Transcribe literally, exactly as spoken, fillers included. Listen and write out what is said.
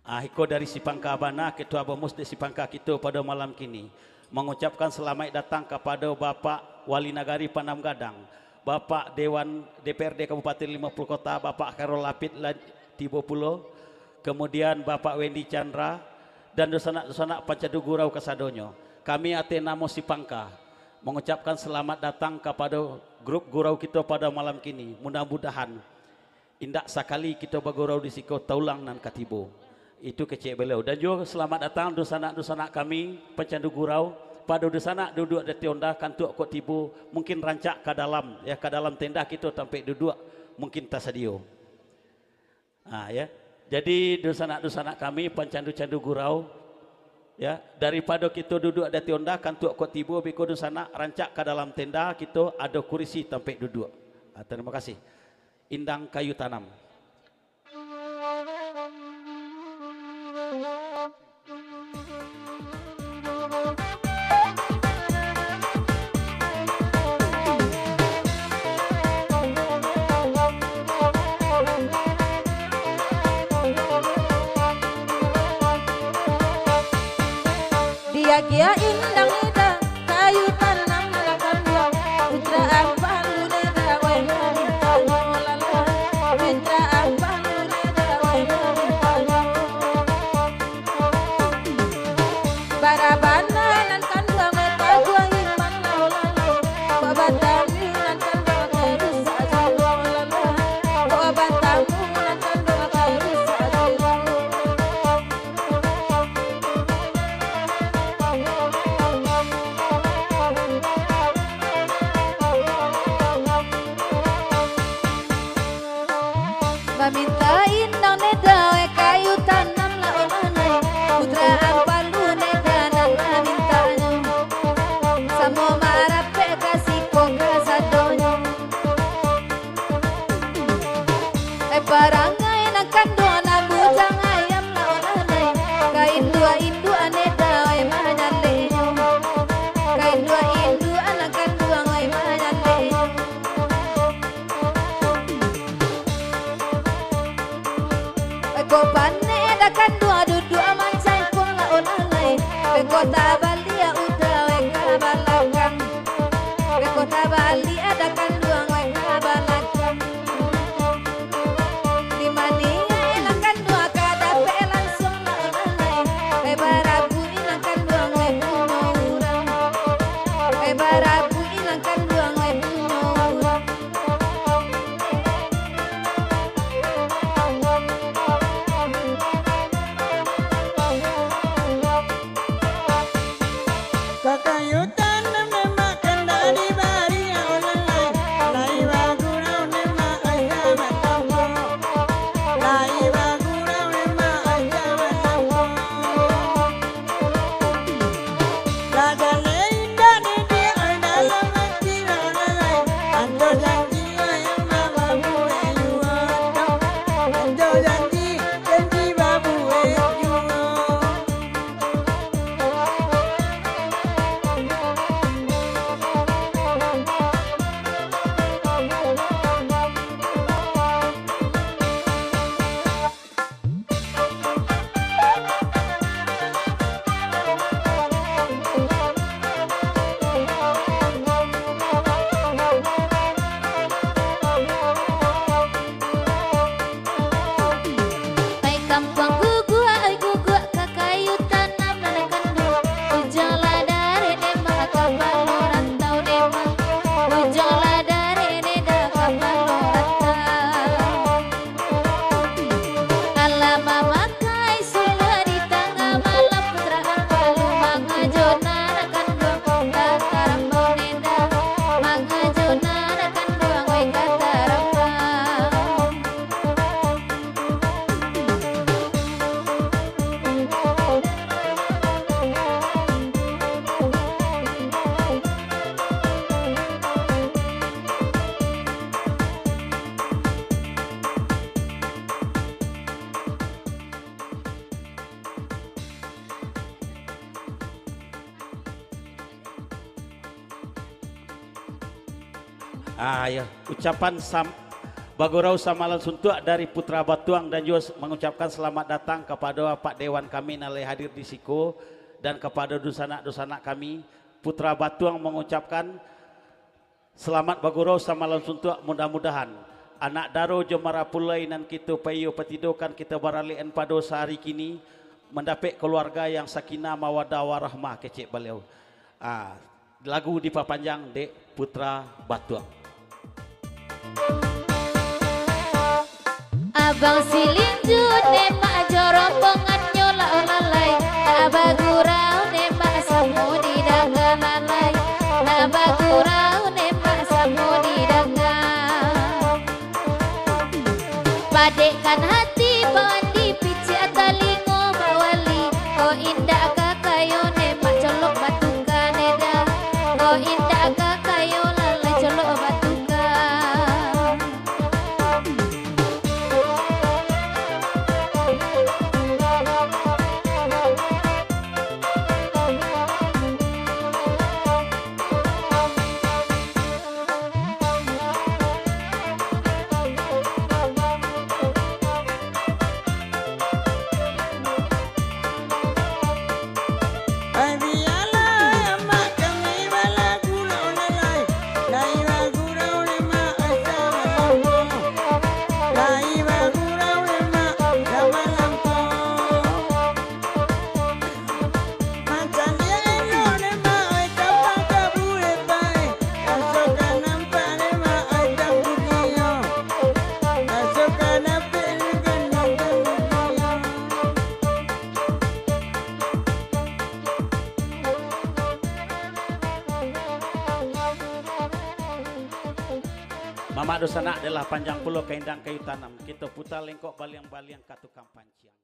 Ah, iko dari Sipangka bana, Ketua Bamus di Sipangka kito pado malam kini. Mangucapkan salamaik datang kapado Bapak Wali Nagari Panam Gadang, Bapak Dewan D P R D Kabupaten Limo Puluh Kota, Bapak Khairul Lapid lah tibo pulo, kamudian Bapak Wendy Chandra, dan dunsanak-dunsanak pancandu gurau kasadonyo. Kami ateh namo Sipangka mangucapkan salamaik datang kapado grup gurau kito pado malam kini. Mudah-mudahan indak sakali kito bagurau di siko, taulang nan ka tibo. Itu kecek baliau. Dan juo salamaik datang dunsanak-dunsanak kami, pancandu gurau, pado dunsanak duduak di ateh onda, kantuak kok tibo, mungkin rancak ka dalam, ya, ka dalam tenda kito tampek duduak, mungkin tasadio. Ha, ya. Jadi, dunsanak-dunsanak kami, pancandu-candu gurau, ya, daripado kito duduak di ateh onda, kantuak kok tibo, biko dunsanak rancak ka dalam tenda, kito ado kurisi tampek duduak. Ha, tarimo kasih. Indang kayu tanam. Diagiah indang neda, kayu tanam nan kanduang, putra ampang lu neda, wai mamintanyo lalah, putra ampang lu neda, wai mamintanyo. Barabana nan kanduang, wai paguah iman lau lalu, babatamu nan kanduang, wai rusak jiwa lalah, babatamu nan kanduang, wai rusak jiwa. Baminta indang neda, wai kayu tanam lah olah lai. Putra ampang lu neda nan mamintanyo, samo marapek ka siko kasadonyo. Eh, parangai nan kanduang, nan bujang ayam lah olah lai. Ka induak-induak neda, wai manyaleknyo. Ka induak-induak nan kanduang, wai manyaleknyo. Eh, kok panek dah kanduang, duduak mancai pun lah olah lai. Eh, kok tabaliak udah, wai ka balakang. Beko tabaliak dah kanduang, wai ka balakang. Di mano nan kanduang ka dapek langsuang lah olah lai. Wai barabuik nan kanduang, wai punyo urang. Wai barabuik nan kanduang, wai punyo urang. Kakayo tanam demak kandak dibari, lai bagurau demak aia batangko, lai bagurau demak aia batangko. Lah jaleh indak didiak dalam ati lah lai, anto janji nan babuek juo, anto janji, janji babuek juo. Pai kampuang guguak, oi guguak, ka kayu tanam nan kanduang. Ujuang lah dareh demak, kapalo rantau demak. Ujuang lah dareh neda, kapalo rantau. Alah mamakai suluah di tangah malam, putra ampang lu mangajo nan kanduang, ka tarambau neda, mangajo nan kanduang, oi ka tarambau. Ah, ya, ucapan sam-, Bagurau samalam suntuak dari Putra Batuang dan juo mangucapkan selamat datang kapado Pak Dewan kami nan lai hadir di siko, dan kapado dunsanak-dunsanak kami. Putra Batuang mangucapkan selamat bagurau samalam suntuak, mudah-mudahan anak daro jo marapulai nan kito paiyo patidokan, kito baraliakan pado sahari kini, mandapek kaluarga yang sakinah mawadah warahmah, kecek baliau. Ah, lagu dipapanjang dek Putra Batuang. Abang Silinjun, emak jo rombongannyo lah lalai, nak bagurau emak samo di dagang lalai, nak bagurau emak samo di dagang. Padekkan hati, pawan dipiciak talingo bawali. Kok indak ka kayo ne, mak colok batuka ne dah. Kok indak ka kayo, lalai colok batuka. Mamak dunsanak, adalah panjang pulo ka indang kayu tanam, kito puta lengkok baliang-baliang ka tukang panciang.